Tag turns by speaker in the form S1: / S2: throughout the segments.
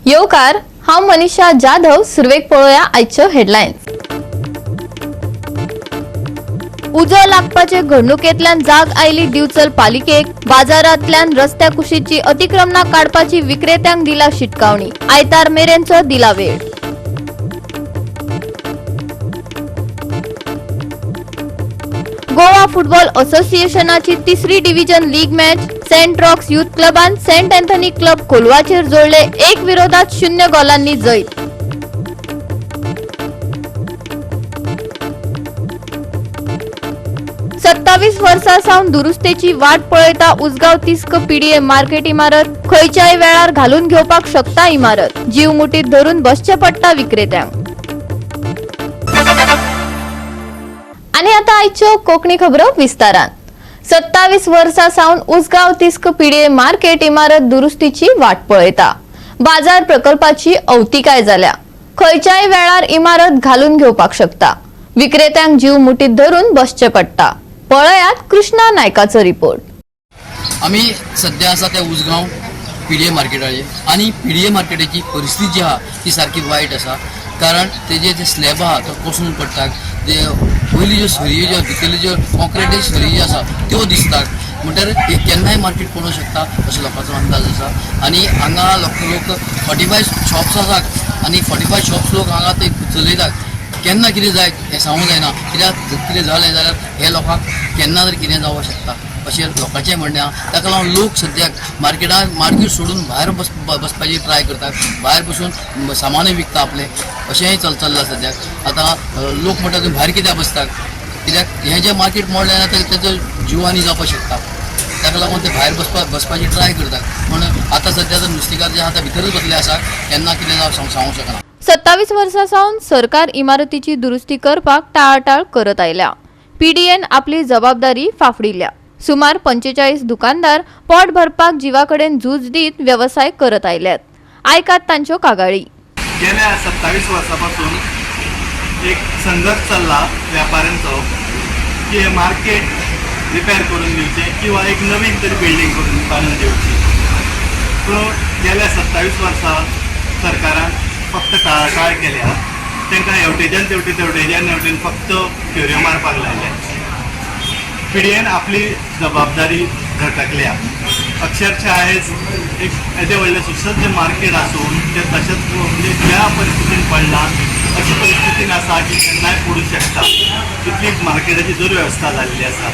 S1: येवकार, हांव मनीषा जाधव. सुरवेक पळोवया आयच्यो हेडलायन्स. उजो लागपाचे घडणुकेंतल्यान जाग आयली दिवचल पालिकेक. बाजारांतल्यान रस्त्या कुशीची अतिक्रमणा काडपाची विक्रेत्यांक दिला शिटकावणी. आयतार मेरेनचो दिला वेळ. गोवा फुटबॉल असोसिएशनाची तिसरी division league match. Saint Rocks youth क्लबान Saint Anthony club कोलवाचेर जोडले 1-0 गोलांनी जैत. 27 वर्सां सावन दुरुस्तेची वाट पळयता उसगांव तिस्क पीडीए मार्केट इमारत. खंयच्याय वेळार घालून घेवपाक शकता इमारत. जीव मुठीत धरून बसचे पडटा विक्रेत्यांक. आणि आता आयच्यो कोकणी खबरो विस्तारान. 27 वर्सां सावन उसगांव तिस्क पीडीए मार्केट इमारत दुरुस्तीची वाट पळयता. बाजार प्रकल्पाची अवतिकाय जाल्या. खंयच्याय वेळार इमारत घालून घेवपाक शकता. विक्रेत्यांक जीव मुठीत धरून बसचे पडटा. पळयात कृष्णा नायकाचो रिपोर्ट.
S2: आमी सद्या आसा ते उसगांव पीडीए मार्केटाचेर आनी पीडीए मार्केटाची परिस्थिती जी आहा ती सारकी वायट आसा, कारण तेजे जे स्लॅब आहा तो कोसळून पडटा. ते वयली ज्यो सरयो ज्यो भितरल्यो ज्यो कॉन्क्रिटी सरयो ज्यो आसा त्यो दिसतात. म्हणटर हे केन्नाय मार्केट पडूंक शकता असो लोकांचो अंदाज आसा. आनी हांगा लोक 45 शॉप्स आसात आनी 45 शॉप्स लोक हांगा ते चलयतात. केन्ना कितें जायत हें सांगूंक जायना, कित्याक कितें जालें जाल्यार हे लोकांक केन्ना तरी कितें जावंक शकता अशें लोकांचें म्हणणें आहा. ताका लागून लोक सद्याक मार्केटान मार्केट सोडून भायर बसपाची ट्राय करतात. भायर बसून सामानूय विकता आपलें, अशेंय चल्लां सद्याक. आतां लोक म्हणटा, तुमी भायर कित्याक बसतात? कित्याक हें जें मार्केट मोडलें ना तर तेजो जिवानी जावपाक शकता. ताका लागून ते भायर बसपाची ट्राय करतात. पूण आतां सद्या तर नुस्तेकार जे आहा ते भितरूच बसले आसा. केन्ना कितें जावं सांगूंक शकना.
S1: 27 वर्सां सावन सरकार इमारतीची दुरुस्ती करपाक टाळाटाळ करत आयल्या. पीडीएन आपली जबाबदारी फाफडिल्या. सुमार 45 दुकानदार पोट भरपाक जिवाकडेन झूज दीत वेवसाय करत आयल्यात. आयकात तांच्यो कागाळी.
S3: गेल्या 27 वर्सां पासून एक संघर्श चल्ला व्यापाऱ्यांचो की हे मार्केट रिपेर करून दिवचें किंवा एक नवीन तरी बिल्डींग करून बांदून दिवची. पूण गेल्या 27 वर्सां सरकारान फक्त टाळाटाळ केल्या. तांकां हेवटेच्यान तेवटेन, तेवटेच्यान हेवटेन फक्त फेरयो मारपाक लायले. पिडीएन आपली जबाबदारी झटकल्या. अक्षरशः आयज एक येदें व्हडलें सुसज्ज मार्केट आसून तें तशेंच, म्हणजे ज्या परिस्थितीन पडलां अशी परिस्थितीन आसा की केन्नाय पडूं शकता, तितली मार्केटाची दुर्वेवस्था जाल्ली आसा.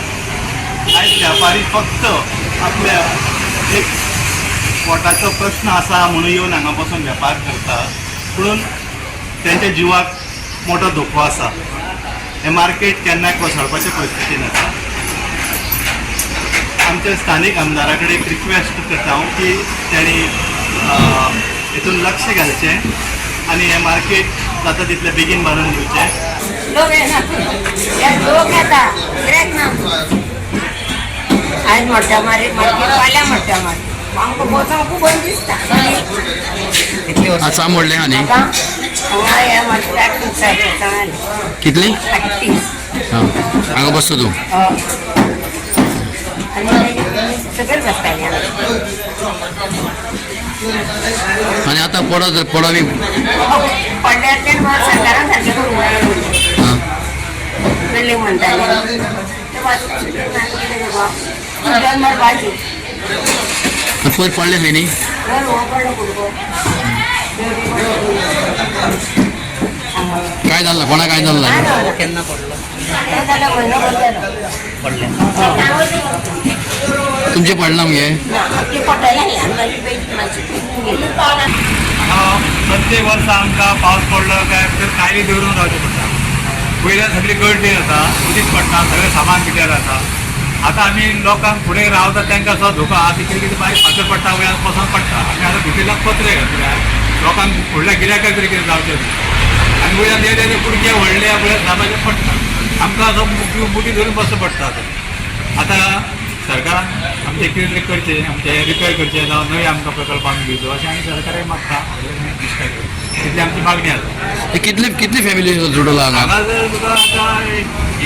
S3: आयज व्यापारी फक्त आपल्या एक पोटाचो प्रश्न आसा म्हणून येवन हांगा बसून वेपार करता, पुणून तेंच्या जिवाक मोठो धोको आसा. हें मार्केट केन्नाय कोसळपाच्या परिस्थितीन आसा. आमच्या स्थानीक आमदारा कडेन एक रिक्वेस्ट करता हांव की तेणी हितून लक्ष घालचें आनी हें मार्केट जाता तितलें बेगीन बांदून दिवचें.
S4: लोक येना, हे लोक येता, गिरायक ना. आयज मोठ्या मारी मार्केट, फाल्यां मोठ्या मारी. आमकां बसोंक बंद दिसता.
S2: आतां मोडलें आनी
S4: आतां हांगा ह्या मार्केटाक 30 वर्सां जालीं.
S2: कितली?
S4: 38.
S2: हां, हांगा बसता तूं?
S4: हय, आनी सगळे बसताली आमी.
S2: आनी आतां पडत पडवी.
S4: पडल्यार ते सरकारान सारकें करूंक जाय.
S2: हां.
S4: बिल्डींग म्हणटाले ते कितें करपाक मरपाची.
S2: आनी पयर पडलें खंय न्ही?
S4: बरं, हो पडलो कुडको.
S2: काय जालें? कोणा काय जालें ना?
S5: केन्ना पडलो?
S4: ते जाल्यार म्हयनो भर जालो.
S5: पडले?
S2: तुमचें पडलां मगे?
S4: ना, ते पडटलें आनी मागीर बेगीन मातशें गेली.
S3: हांगा प्रत्येक वर्सा आमकां पावस पडलो काय भितर कायली दवरून रावचें पडटा. वयल्यान सगळी गळटी जाता, उदीक पडटा, सगळें सामान पिड्ड्यार जाता. आतां आमी लोकांक फुडें रावता तांकां सुद्दां धोको आहा. कितें कितें बारीक फातर पडटा, वयल्यान पसोन पडटा. आमी आतां भितरल्यान पत्रे घातल्या, लोकांक फुडल्या गिरायकाक तरी कितें जावचें न्ही. आनी वयल्यान येदे कुडके व्हडले वयल्यान स्लॅबाचेर पडटा. आमकां असो मुठी धरून बसचें पडटा. आतां आतां सरकारान आमचें कितें तरी करचें, आमचें रिपेर करचें जावं नवे आमकां प्रकल्प आमी दिवचो अशें आमी सरकाराक मागता. तितली आमची मागणी आसा.
S2: हे कितली कितली फॅमिली जुडला हांगा?
S3: हांगा जर तुका आतां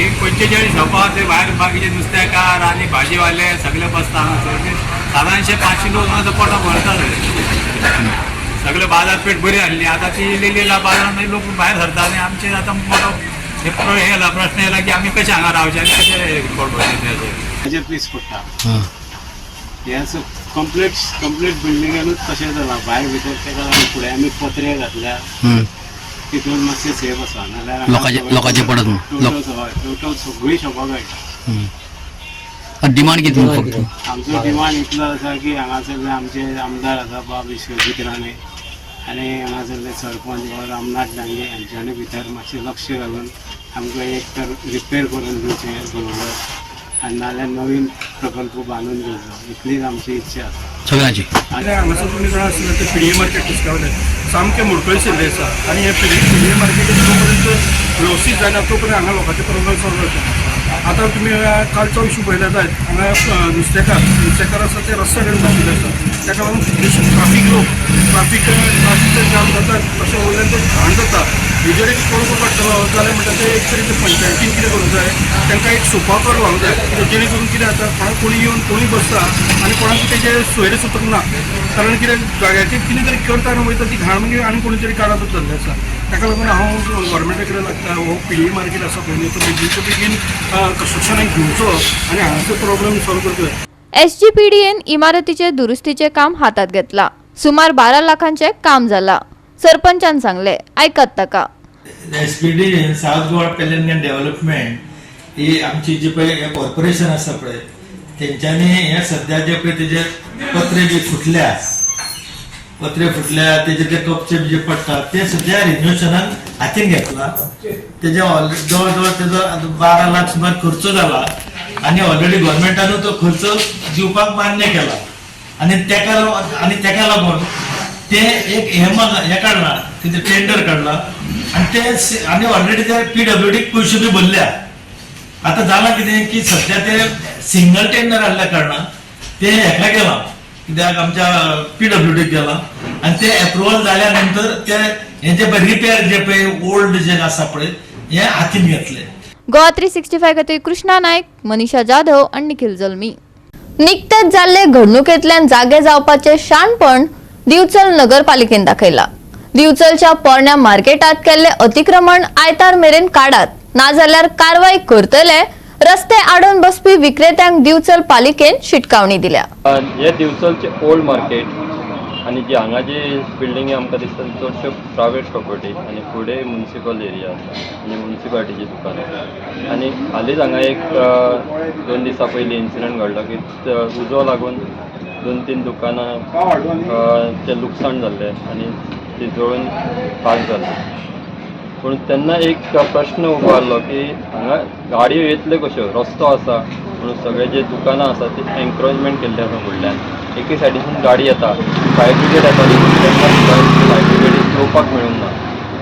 S3: एक 45 शॉपां, ते भायर बाकीचे नुस्तेकार आनी भाजीवाले सगळे बसता हांगासर. सादारणशे 500 लोक हांगासर पोटां भरता.
S5: सगळे बाजारपेठ बरी आसली. आतां ती इल्ली इल्ली बाजारांत लोक भायर सरता आनी आमचे आतां मोटो हे हे येयला, प्रश्न येयला की आमी कशें हांगा रावचें आनी कशें पोट भरचें अशें.
S6: ताजेर पीस पडटा. हे कंप्लीट कंप्लीट बिल्डिंगानूच तशें जाला भायर भितर. तेका लागून फुडें आमी पत्रे घातल्या, तितून मातशें सेफ आसा, नाल्यार
S2: लोकांचे पडत न्हू.
S6: टोटल, हय, टोटल सगळीं शॉपां मेळटा.
S2: डिमांड कितें फक्त?
S6: आमचो डिमांड इतलो आसा की हांगासरले आमचे आमदार आसा बाब विश्वजीत राणे आनी हांगासरले सरपंच बाब रामनाथ डांगे हांच्यानी भितर मातशें लक्ष घालून आमकां एक तर रिपेर करून दिवचें बरोबर आनी नाल्यार नवीन प्रकल्प बांदून दिवचो, इतलीच आमची इच्छा आसा.
S2: सगळ्यांची.
S7: आनी हांगासर तुमी जाणा आसतले, ते पीडीए मार्केट कुसगांवले सामकें मोडकळशिल्लें आसा आनी हे पीडीए मार्केट जो पर्यंत वेवस्थीत जायना तो पर्यंत हांगा लोकांचे प्रॉब्लम सॉल्व जाता. आतां तुमी कालचो इशू पळयल्यार जायत, हांगा नुस्तेकार आसा ते रस्त्या कडेन बशिल्ले आसा. ताका लागून ट्राफीक लोक ट्राफीक ट्राफीक जाम जाता, तशें वयल्यान तो घाण जाता. हेजेर एक पळोवपाक पडटलो जाल्यार म्हणटा ते एक तरी ते पंचायतीन कितें करूंक जाय, तांकां एक सोफा कर लावंक जाय, जेणे करून कितें जाता, कोणाक कोणी येवन कोणी बसता आनी कोणाक तेजें सोयरे सुतूंक ना. कारण कितें, जाग्याचेर कितें तरी करता आनी वयता, ती घाण मागीर आनी कोणी तरी काडत जाल्लें आसा. ताका लागून हांव गव्हर्मेंटा कडेन लागता, हो पीडीए मार्केट आसा पळय न्ही, तो बेगीनच्या बेगीन कन्स्ट्रक्शनाक घेवचो आनी हांगासर प्रॉब्लम सॉल्व करचो.
S1: एसजीपीडीएन इमारतीचे दुरुस्तीचे काम हातात घेतला. सुमार 12 लाखांचे काम जाला, सरपंचान सांगले. आयकात ताका.
S8: SPD South Goa Planning and Development ही आमची जी पळय हें कॉर्पोरेशन आसा पळय, तेंच्यांनी हे सद्या जे पळय तेजे पत्रे जे फुटल्या, पत्रे फुटल्या, तेजे ते कपचे जे पडटा ते सद्या रिनोवेशनान हातीन घेतला. तेजे जवळ जवळ तेजो आतां 12 लाख सुमार खर्च जाला आनी ऑलरेडी गव्हर्मेंटानूय तो खर्च दिवपाक मान्य केला आनी तेका लागून ते एक हे हे काडला, कितें टेंडर काडला आनी ते आनी ऑलरेडी ते पीडब्ल्यूडीक पयशे बी भरल्या. आतां जालां कितें की सद्या ते सिंगल टेंडर आहल्या कारणान ते हेका गेलां, कित्याक आमच्या पीडब्ल्यूडीक गेलां आनी ते एप्रुवल जाल्या नंतर ते हे जे पळय रिपेर जे पळय ओल्ड जे आसा पळय हे हातीन घेतले.
S1: गोवा 365 खातीर कृष्णा नायक, मनीषा जाधव आणि निखिल जल्मी. निकतेच जाल्ले घडणुकेंतल्यान जागे जावपाचे शाणपण दिवचल नगरपालिकेन दाखयला. दिवचलच्या पोरण्या मार्केटात केल्ले अतिक्रमण आयतार मेरेन काडात, नाजाल्यार कारवाय करतले. रस्ते आडोवन बसपी विक्रेत्यांक दिवचल पालिकेन शिटकावणी दिल्या.
S9: हे दिवचलचे ओल्ड मार्केट आनी जी हांगा जी बिल्डिंगी आमकां दिसता ती चडश्यो प्रायवेट प्रॉपर्टी आनी फुडें मुन्सिपल एरिया आसा आनी मुन्सिपालिटीची दुकानां. आनी हालींच हांगा एक 2 दिसां पयलीं इन्सिडंट घडलो की उजो लागून दोन तीन दुकानां चें लुकसाण जाल्लें आनी ती जळून खाक जाली. पूण तेन्ना एक प्रश्न उबो जालो की हांगा गाडयो येतल्यो कश्यो? रस्तो आसा म्हणून सगळे जे दुकानां आसा ती एन्क्रोचमेंट केल्ली आसा. फुडल्यान एके सायडीसून गाडी येता, फायर ब्रिगेड येता, तेन्ना सुद्दां फायर ब्रिगेडीक येवपाक मेळूंक ना.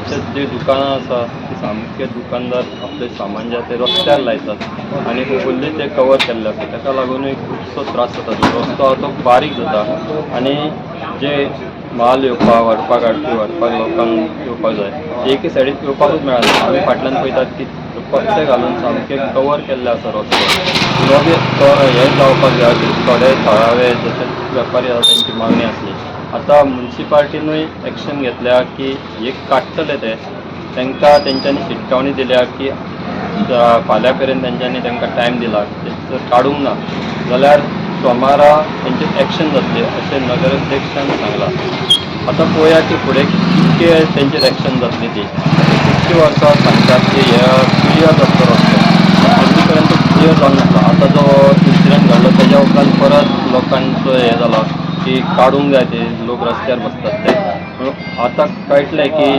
S9: तशेंच जी दुकानां आसा ती सामके दुकानदार आपलें सामान जें आसा तें रस्त्यार लायतात आनी ओपनली ते कवर केल्ले आसा. ताका लागुनूय खुबसो त्रास जाता. जो रस्तो आसा तो बारीक जाता आनी जे माल येवपाक, व्हरपाक हाडपी, व्हरपाक लोकांक येवपाक जाय, एके सायडीन येवपाकूच मेळना. आमी फाटल्यान पळयतात की पत्ते घालून सामके कवर केल्ले आसा रस्तो. तो बी तो हें जावपाक जाय की थोडे थळावे जशे वेपारी आसा तेंची मागणी आसली. आतां मुन्सिपालिटीनूय एक्शन घेतल्या की हे काडटले ते. तांकां तेंच्यांनी शिटकावणी दिल्या की फाल्यां मेरेन तेंच्यांनी तांकां टायम दिला, ते जर काडूंक ना जाल्यार सोमारा तेंचेर एक्शन जातलें अशें नगराध्यक्षान सांगलां. आतां पळोवया की फुडें कितके तेंचेर एक्शन जातली ती. खुबशीं वर्सां सांगतात की हे क्लियर जातलो रस्तो, अजून पर्यंत क्लियर जावंक नासलो. आतां जो इन्सिडंट घडलो तेज्या उपरांत परत लोकांचो हें जाला की काडूंक जाय ते लोक रस्त्यार बसतात ते. म्हणून आतां कळटलें की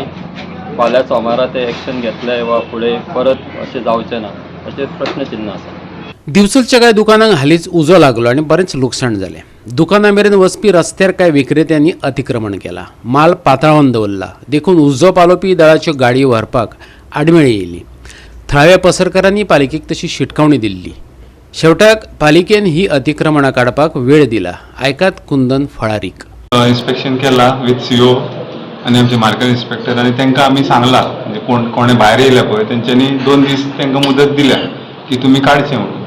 S9: फाल्यां सोमारा ते एक्शन घेतले वा फुडें परत अशें जावचें ना, अशें प्रश्नचिन्ह आसा.
S10: दिवचलच्या कांय दुकानांक हालींच उजो लागलो आनी बरेंच लुकसाण जालें. दुकाना मेरेन वचपी रस्त्यार कांय विक्रेत्यांनी अतिक्रमण केलां, माल पातळावन दवरला. देखून उजो पालोवपी दळाच्यो गाडयो व्हरपाक आडमेळी येयली. थळाव्या पसरकारांनी पालिकेक तशी शिटकावणी दिल्ली. शेवटाक पालिकेन ही अतिक्रमणां काडपाक वेळ दिला. आयकात कुंदन फळारीक.
S11: इन्स्पेक्शन केला विथ सीओ आनी आमचे मार्केट इन्स्पेक्टर आनी तांकां आमी सांगलां, म्हणजे कोण कोणे भायर येयल्या पळय तेंच्यांनी 2 दीस तांकां मुदत दिल्या की तुमी काडचें म्हणून,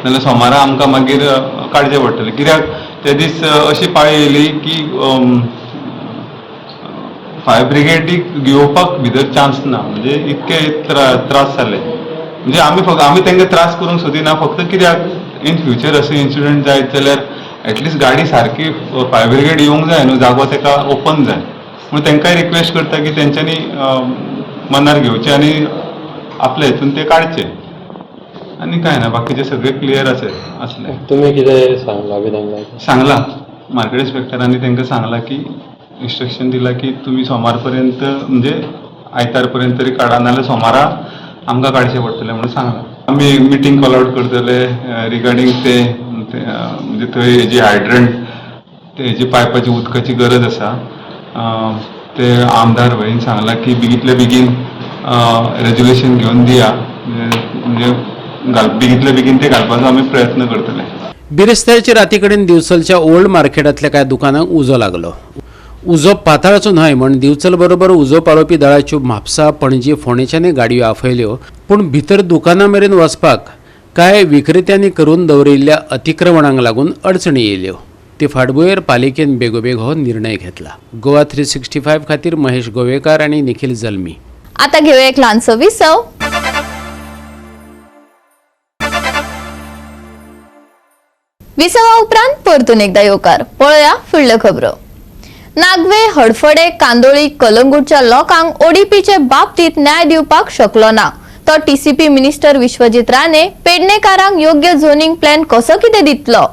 S11: नाल्यार सोमारा आमकां मागीर काडचें पडटलें. कित्याक ते दीस अशी पाळी येयली की फायर ब्रिगेडीक येवपाक भितर चान्स ना. म्हणजे इतके त्रास जाले. म्हणजे आमी फक्त आमी तांकां त्रास करूंक सोदिना, फक्त कित्याक इन फ्युचर अशें इन्सिडंट जायत जाल्यार एटलिस्ट गाडी सारकी फायर ब्रिगेड येवंक जाय न्हू, जागो ताका ओपन जाय म्हणून तांकांय रिक्वेस्ट करता की तेंच्यांनी मनार घेवचें आनी आपल्या हितून ते काडचे. आनी कांय ना, बाकीचे सगळे क्लियर आसे आसले.
S9: तुमी कितें सांगलां बी तांकां?
S11: सांगलां, मार्केट इन्स्पेक्टरांनी तांकां सांगलां की इन्स्ट्रक्शन दिलां की तुमी सोमार पर्यंत, म्हणजे आयतार पर्यंत तरी काडा, नाल्यार सोमारा आमकां काडचें पडटलें म्हणून सांगलां. आमी मिटींग कॉल आवट करतले रिगार्डींग ते ते, म्हणजे थंय हेजी हायड्रंट, तेजी पायपाची उदकाची गरज आसा. ते आमदार भाईन सांगलां की बेगींतल्या बेगीन रेजोल्युशन घेवन दिया, म्हणजे घाल बेगींतल्या बेगीन ते घालपाचो आमी प्रयत्न करतले.
S10: बिरेस्तारचे राती कडेन दिवचलच्या ओल्ड मार्केटांतल्या कांय दुकानांक उजो लागलो. उजो पातळचो न्हय म्हण दिवचल बरोबर उजो पालोवपी दळाच्यो म्हापसा, पणजी, फोंडेच्यानय गाडयो आफयल्यो, पूण भितर दुकानां मेरेन वचपाक कांय विक्रेत्यांनी करून दवरिल्ल्या अतिक्रमणांक लागून अडचणी येयल्यो. ते फाटभुंयेर पालिकेन बेगोबेग हो निर्णय घेतला. गोवा 365 खातीर महेश गोवेकार आनी निखील जल्मी.
S1: आता घेऊया एक ल्हानसो विसव. विसवा उपरांत परतून एकदा येवकार. पळोवया फुडल्यो खबरो. नागवे, हडफडे, कांदोळी, कलंगूटच्या लोकांक ओडीपीचे बाबतीत न्याय दिवपाक शकलो ना तो टीसीपी मिनिस्टर विश्वजीत राणे पेडणेकारांक योग्य झोनिंग प्लॅन कसो कितें दितलो?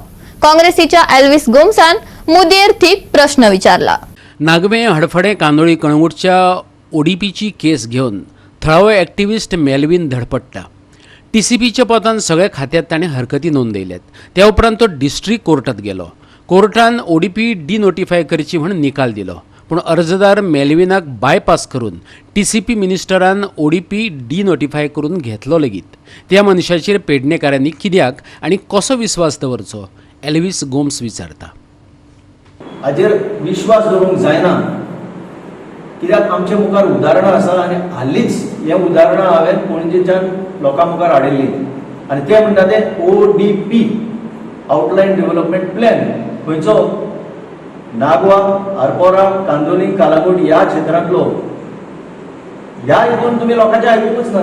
S1: काँग्रेसीच्या एल्विस गोम्सान मुदयेर थीक प्रश्न विचारला.
S10: नागवे, हडफडे, कांदोळी, कळंगूटच्या ओडीपीची केस घेवन थळावो एक्टिविस्ट मेल्विन धडपडटा. टीसीपीच्या पोतान सगळ्या खात्यात ताणें हरकती नोंदयल्यात. त्या उपरांत तो डिस्ट्रिक्ट कोर्टात गेलो. कोर्टान ओडीपी डिनोटिफाय करची म्हण निकाल दिलो, पूण अर्जदार मेल्विनाक बायपास करून टीसीपी मिनिस्टरान ओडीपी डिनोटिफाय करून घेतलो लेगीत. त्या मनशाचेर पेडणेकारांनी कित्याक आनी कसो विस्वास दवरचो, एल्विस गोम्स विचारता.
S12: हाजेर विश्वास दवरूंक जायना, कित्याक आमचे मुखार उदाहरणां आसा आनी हालींच हें उदाहरणां हांवें पणजेच्यान लोकां मुखार हाडिल्लीं आनी ते म्हणटा ते ODP, outline development plan, खंयचो नागवा, आरपोरा, कांदोली, कालांगूट ह्या क्षेत्रांतलो. ह्या हितून तुमी लोकांचें आयकुकूच ना.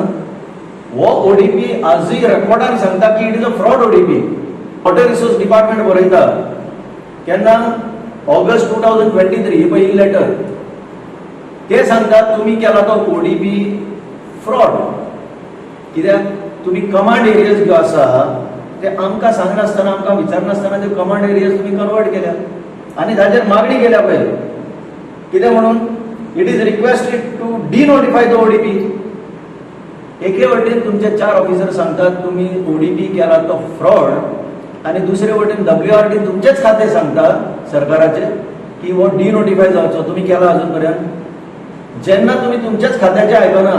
S12: हो ओडीपी आजूय रेकॉर्डान सांगता की it is a fraud ODP. Water resource department बरयता केन्ना, ऑगस्ट 2023, ही पळय ही लेटर. ते सांगतात तुमी केला तो ओडीपी फ्रॉड, कित्याक तुमी कमांड एरियाज ज्यो आसा ते आमकां सांगनासतना, आमकां विचारनासतना ते कमांड एरियाज तुमी कन्वर्ट केल्या आनी ताजेर मागणी केल्या पळय कितें म्हणून, it is requested to denotify the ODP. एके वटेन तुमचे चार ऑफिसर सांगतात तुमी ओडीपी केला तो फ्रॉड आनी दुसरे वटेन डब्ल्यू आर डी तुमचेच खातें सांगता सरकाराचे की हो डिनोटिफाय जावचो, तुमी केला अजून पर्यंत. जेन्ना तुमी तुमच्याच खात्याचे आयकना,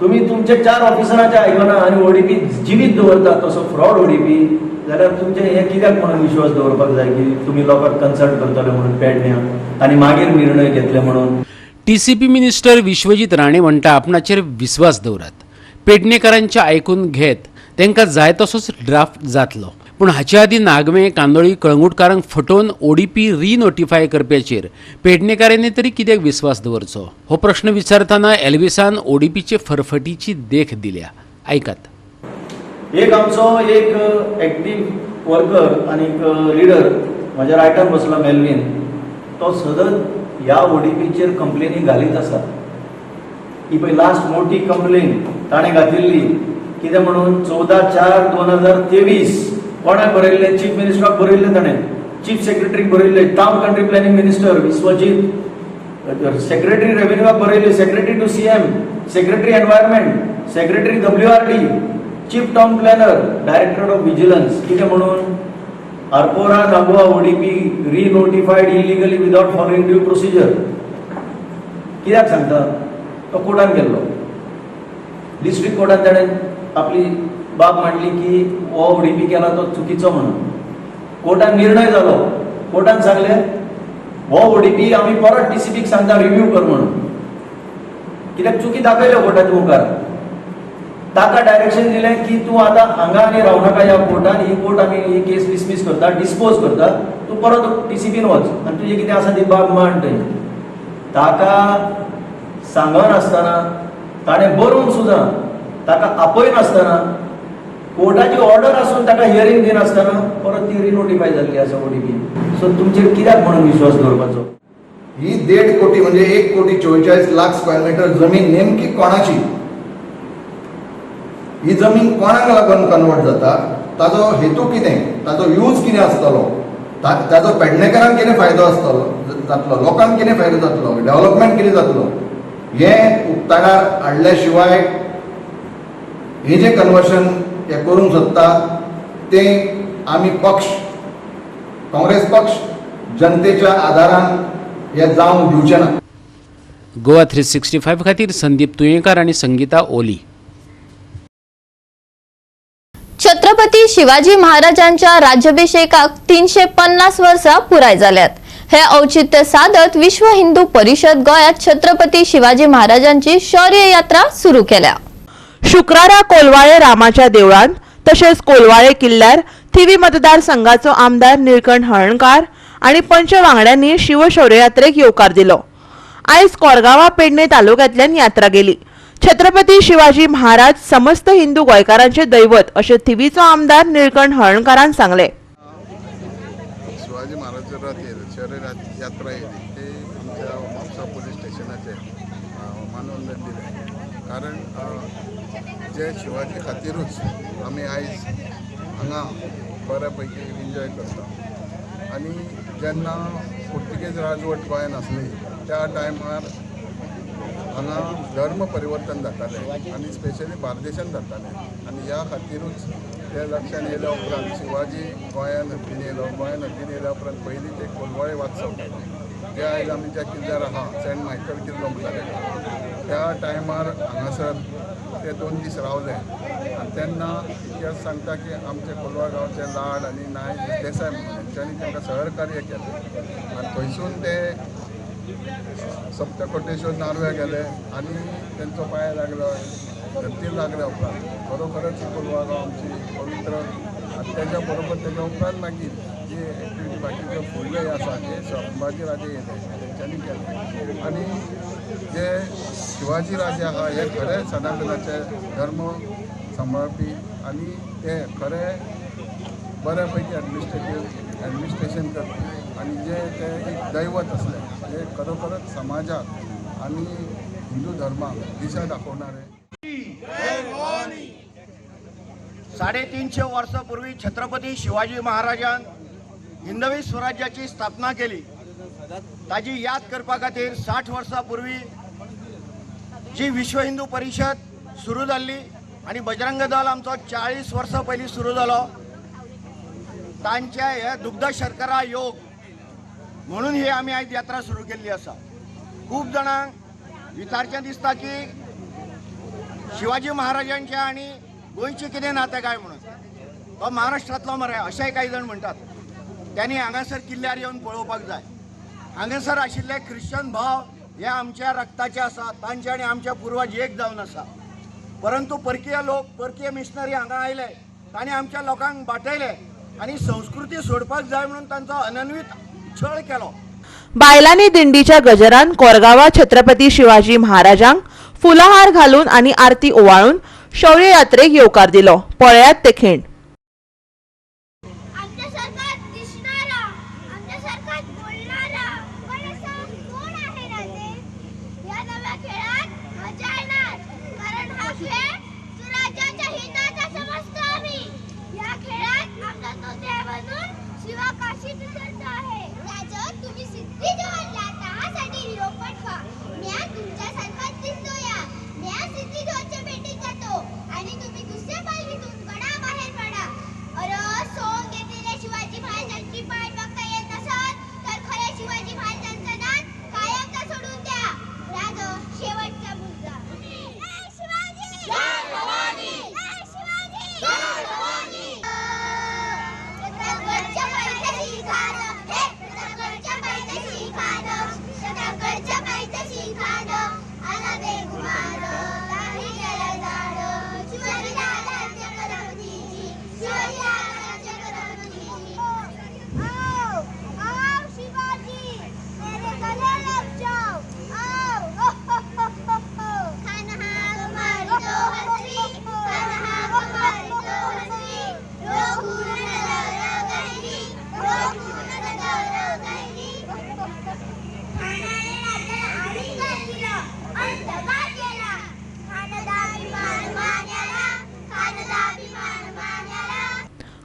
S12: तुमी तुमचे चार ऑफिसरांचे आयकना आनी ओडीपी जिवीत दवरता तसो फ्रॉड ओडीपी, जाल्यार तुमचे हे कित्याक म्हणून विश्वास दवरपाक जाय की तुमी लोकांक कन्सल्ट करतले म्हणून पेडण्या आनी मागीर निर्णय घेतले म्हणून?
S10: टीसीपी मिनिस्टर विश्वजीत राणे म्हणटा, आपणाचेर विस्वास दवरात, पेडणेकारांचे आयकून घेत तांकां जाय तसोच ड्राफ्ट जातलो. पूण हाचे आदीं नागवे, कांदोळी, कळंगूटकारांक फटोवन ओडीपी रिनोटिफाय करप्याचेर पेडणेकारांनी तरी कित्याक विस्वास दवरचो, हो प्रश्न विचारतना एल्विसान ओडीपीचे फरफटीची देख दिल्या. आयकात.
S12: एक आमचो एक एक्टीव वर्कर आनी एक लिडर म्हज्या रायटान बसला मेल्वीन, तो सदत ह्या ओडीपीचेर कंप्लेनी घालीत आसा. ही पळय लास्ट मोठी कंप्लेन ताणें घातिल्ली. कितें म्हणून, 14/4/2023. कोणाक बरयल्लें? चीफ मिनिस्टराक बरयल्लें ताणें, चीफ सेक्रेटरीक बरयल्लें, town country planning minister Vishwajit, secretary रेव्हेन्यूक बरयल्लें, secretary to CM, secretary environment, secretary WRD, chief town planner, director of vigilance. कितें म्हणून, Arpora Nagwa ODP re-notified illegally without following due procedure. कित्याक सांगता, तो कोर्टान गेल्लो. डिस्ट्रिक्ट कोर्टान ताणें आपली बाब मांडली की हो ओडीपी केला तो चुकीचो म्हणून. कोर्टान निर्णय जालो. कोर्टान सांगलें हो ओडीपी आमी परत टीसीपीक सांगता रिव्यू कर म्हणून, कित्याक चुकी दाखयल्यो कोर्टाच्या मुखार. ताका डायरेक्शन दिलें की तूं आतां हांगा आनी रावनाका ह्या कोर्टान, ही कोर्ट आमी ही केस डिसमीस करता, डिस्पोज करता, तूं परत टीसीपीन वच आनी तुजें कितें आसा ती बाब मांड थंय. ताका सांगनासतना, ताणें बरोवन सुद्दां ताका आपयनासतना, कोर्टाची ऑर्डर आसून ताका हियरींग दिनासतना परत ती रिनोटिफाय जाल्ली आसा ओडीपी. सो तुमचेर कित्याक म्हणून विश्वास दवरपाचो?
S13: ही 1.5 कोटी म्हणजे 1 कोटी 44 लाख स्क्वेअर मीटर जमीन नेमकी कोणाची? ही जमीन कोणाक लागून कन्वर्ट जाता? ताजो हेतू कितें? ताजो यूज कितें आसतलो? ताजो पेडणेकरांक कितें फायदो आसतलो जातलो, लोकांक कितें फायदो जातलो, डेव्हलपमेंट कितें जातलो, हें उक्ताडार हाडल्या शिवाय हे जे कन्वर्शन हे करूंक सोदता तें आमी पक्ष, काँग्रेस पक्ष जनतेच्या आदारान हे जावंक दिवचे ना.
S10: गोवा 365 खातीर संदीप तुयेंकार आनी संगीता ओली.
S1: छत्रपती शिवाजी महाराजांच्या राज्याभिषेकाक 350 वर्सां पुराय जाल्यात. हे औचित्य साधत विश्व हिंदू परिषद गोंयांत छत्रपती शिवाजी महाराजांची शौर्य यात्रा सुरू केल्या.
S14: शुक्रारा कोलवाळे रामाच्या देवळांत तशेंच कोलवाळे किल्ल्यार थिवी मतदारसंघाचो आमदार निळकंठ हळर्णकार आनी पंच वांगड्यांनी शिवशौर्ययात्रेक येवकार दिलो. आयज कोरगांवा पेडणे तालुक्यांतल्यान यात्रा गेली. छत्रपती शिवाजी महाराज समस्त हिंदू गोंयकारांचे दैवत अशें थिवीचो आमदार निळकंठ हळर्णकारान सांगलें.
S15: शिवाजी महाराज रथ येयले, शौर्य यात्रा येयली, ती आमच्या म्हापसा पुलीस स्टेशनाचेर मानवंदन दिलें, कारण जे शिवाजी खातीरूच आमी आयज हांगा बऱ्या पैकी एन्जॉय करता. आनी जेन्ना पुर्तुगेज राजवट गोंयान आसली त्या टायमार हांगा धर्म परिवर्तन जातालें आनी स्पेशली बार्देशान जातालें. आनी ह्या खातीरूच ते लक्षान येयल्या उपरांत शिवाजी गोंयान हद्दीन येयलो. गोंयान हद्दीन येयल्या उपरांत पयलीं ते कोलवाळे वाचप, जे आयज आमी ज्या किल्ल्यार आहा, सेंट मायकल किल्लो म्हणटा तेका, त्या टायमार हांगासर ते 2 दीस रावले. आनी तेन्ना इतिहास सांगता की आमचे कोलवा गांवचे लाड आनी नायक देसाय म्हणून हेंच्यांनी तांकां सहकार्य केलें आनी थंयसून ते सप्तकोटेश्वर नार्व्या गेले आनी तेंचो पांय लागलो, धरतीर लागल्या उपरांत खरोखरच ही कोलवा गांव आमची पवित्र. आनी तेज्या बरोबर तेज्या उपरांत मागीर जी एक्टिविटी बाकीच्यो फुडल्यो आसा ते संभाजी राजे येयले, तेंच्यांनी केले. आनी जे शिवाजी राजे आहा हे खरे सनातनाचे धर्म सांबाळपी आनी ते खरे बऱ्या पैकी एडमिनिस्ट्रेटीव एडमिनिस्ट्रेशन करपी आनी जे ते एक दैवत आसले, जे खरोखरच समाजाक आनी हिंदू धर्माक दिशा दाखोवणारे.
S16: 350 वर्सांपूर्वी छत्रपती शिवाजी महाराजान हिंदवी स्वराज्याची स्थापना केली. ताजी याद करपा खातीर 60 वर्सां पूर्वी जी विश्व हिंदू परिषद सुरू जाल्ली आनी बजरंग दल आमचो 40 वर्सां पयलीं सुरू जालो, तांचे हे दुग्ध शर्करा योग म्हणून ही आमी आयज यात्रा सुरू केल्ली आसा. खूब जाणांक विचारचें दिसता की शिवाजी महाराजांचे आनी गोंयचें कितें नातें काय म्हणून. तो महाराष्ट्रांतलो मरे अशेंय कांय जाण म्हणटात. त्यांनी हांगासर किल्ल्यार येवन पळोवपाक जाय. हांगासर आशिल्ले ख्रिश्चन भाव हे आमच्या रक्ताचे आसा, तांचे आनी आमचे पुर्वज एक जावन आसा. परंतु परकीय लोक, परकीय मिशनरी हांगा आयले, तांणी आमच्या लोकांक बाटयले आनी संस्कृती सोडपाक जाय म्हणून तांचो अनन्वीत छळ केलो.
S14: बायलांनी दिंडीच्या गजरान कोरगांवा छत्रपती शिवाजी महाराजांक फुलाहार घालून आनी आरती ओवाळून शौर्य यात्रेक येवकार दिलो. पळयात ते खीण.
S17: आमच्यासारखा दिसणारा, आमच्यासारखाच बोलणारा, पण असा कोण आहे राजे? या नव्या खेळात मजा येणार, कारण हा खेळ सुराज्याच्या हिताचा समजतो आम्ही. या खेळात आमचा तोत्या बनून शिवा काशीत उतरतो आहे. राजा, तुम्ही सिद्धी जोहरला त्यासाठी निरोप पाठवा. म्या तुमच्यासारखाच दिसतो या. म्या सिद्धी जोहरच्या भेटीत जातो आणि तुम्ही दुसऱ्या पालवीतून गडा बाहेर पडा. अरे, सोंग घेतलेल्या शिवाजी महाराजांची पाठ बघता येत नसल तर खऱ्या शिवाजी महाराजांचा नाद कायमचा सोडून द्या. राज, शेवटचा मुद्दा. जय शिवाजी, जय भवानी, जय शिवाजी, जय भवानी. प्रतापगडच्या पायथ्याशी खान हे, प्रतापगडच्या पायथ्याशी खान, प्रतापगडच्या पायथ्याशी खान आला बेगुमान, नाही त्याला जाण. शिवाजी राजांच्या करमतीची, शिवाजी राजांच्या करमतीची. आओ आओ शिवाजी, मेरे गले लग जाओ.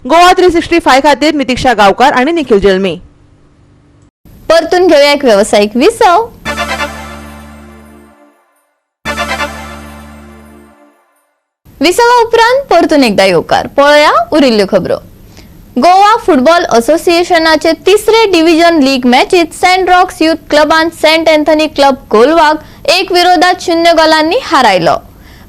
S14: गोवा 365 खातीर नितिक्षा गांवकार आनी निखिल जल्मी.
S1: परतून घेऊया एक व्यावसायिक विसव. विसवा उपरांत परतून एकदा येवकार. पळया उरिल्ल्यो खबरो. गोवा फुटबॉल असोसिएशनाचे तिसरे डिव्हिजन लीग मॅचीत सेंट रॉक्स युथ क्लबान सेंट अँथनी क्लब कोलवाक 1-0 गोलांनी हारायलो.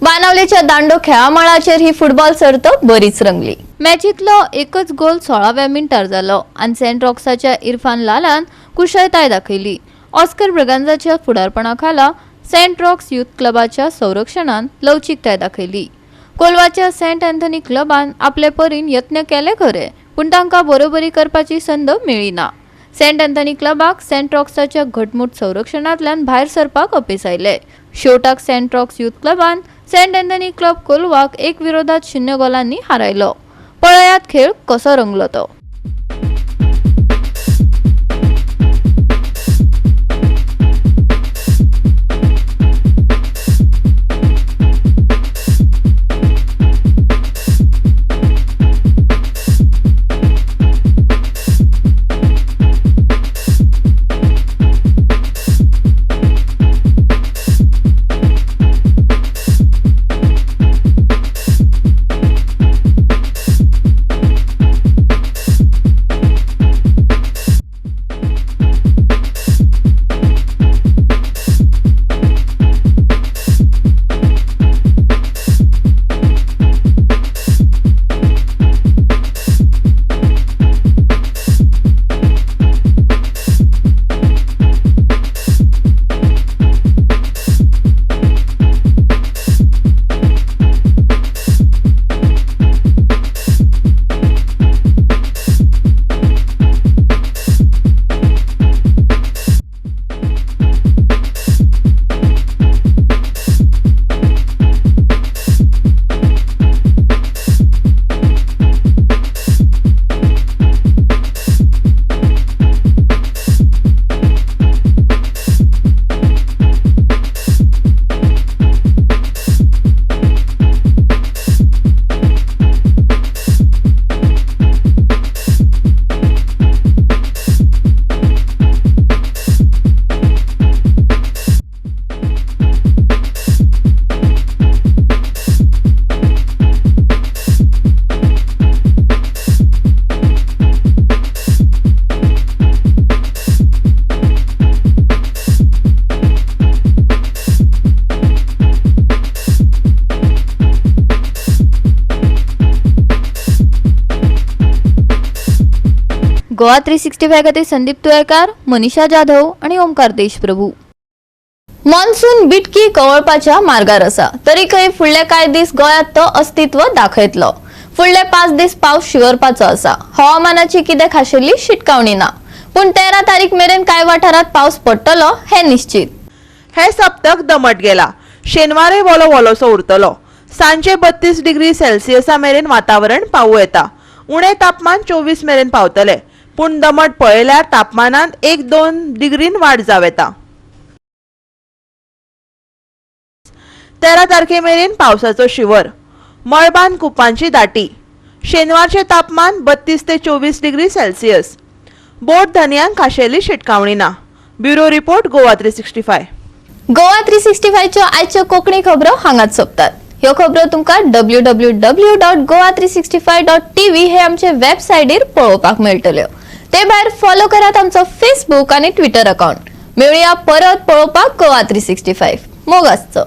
S1: बानावलेच्या दांडो खेळामळाचेर ही फुटबॉल सर्त बरीच रंगली. मॅचीतलो एकच गोल 16व्या मिनटार जालो आनी सेंट रॉक्साच्या इरफान लालान कुशळताय दाखयली. ऑस्कर ब्रगांजाच्या फुडारपणा खाला सेंट रॉक्स युथ क्लबाच्या संरक्षणान लवचिकताय दाखयली. कोलवाच्या सेंट अँथनी क्लबान आपले परीन यत्न केले खरे, पूण तांकां बरोबरी करपाची संद मेळ्ळी ना. सेंट अँथनी क्लबाक सेंट रॉक्साच्या घटमूट संरक्षणांतल्यान भायर सरपाक अपेस आयले. शेवटाक सेंट रॉक्स युथ क्लबान सेंट अँथनी क्लब कोलवाक 1-0 गोलांनी हारायलो. पळयात खेळ कसो रंगलो तो. गोवा 365 खातीर संदीप तुयेकार, मनीषा जाधव आनी ओमकार देशप्रभू. मॉन्सून बिटकी कवळपाच्या मार्गार आसा, तरीकय फुडले कांय दीस गोंयांत तो अस्तित्व दाखयतलो. फुडले 5 दीस पावस शिंवरपाचो आसा. हवामानाची कितें खाशेली शिटकावणी ना, पूण 13 तारीख मेरेन कांय वाठारांत पावस पडटलो हें निश्चित.
S14: हे सप्तक दमट गेला. शेनवारय वोलो वोलोसो उरतलो. सांजे 32 डिग्री सेल्सियसा मेरेन वातावरण पावूं येता. उणें तापमान 24 मेरेन पावतले, पूण दमट पळयल्यार तापमानांत 1-2 डिग्रीन वाड जावं येता. 13 तारखे मेरेन पावसाचो शिंवर. मळबान कुपांची दाटी. शेनवारचें तापमान 32 ते 24 डिग्री सेल्सियस. बोट धनयांक खाशेली शिटकावणी ना. Bureau report, Goa 365.
S1: Goa 365च्यो आयच्यो कोंकणी खबरो हांगाच सोंपतात. ह्यो खबरो तुमकां www.goa365.tv हे आमचे वेबसायटीर पळोवपाक मेळटल्यो. ते भायर फॉलो करात आमचो फेसबूक आनी ट्विटर अकाउंट. मेळुया परत पळोवपाक गोवा 365. मोग आसचो.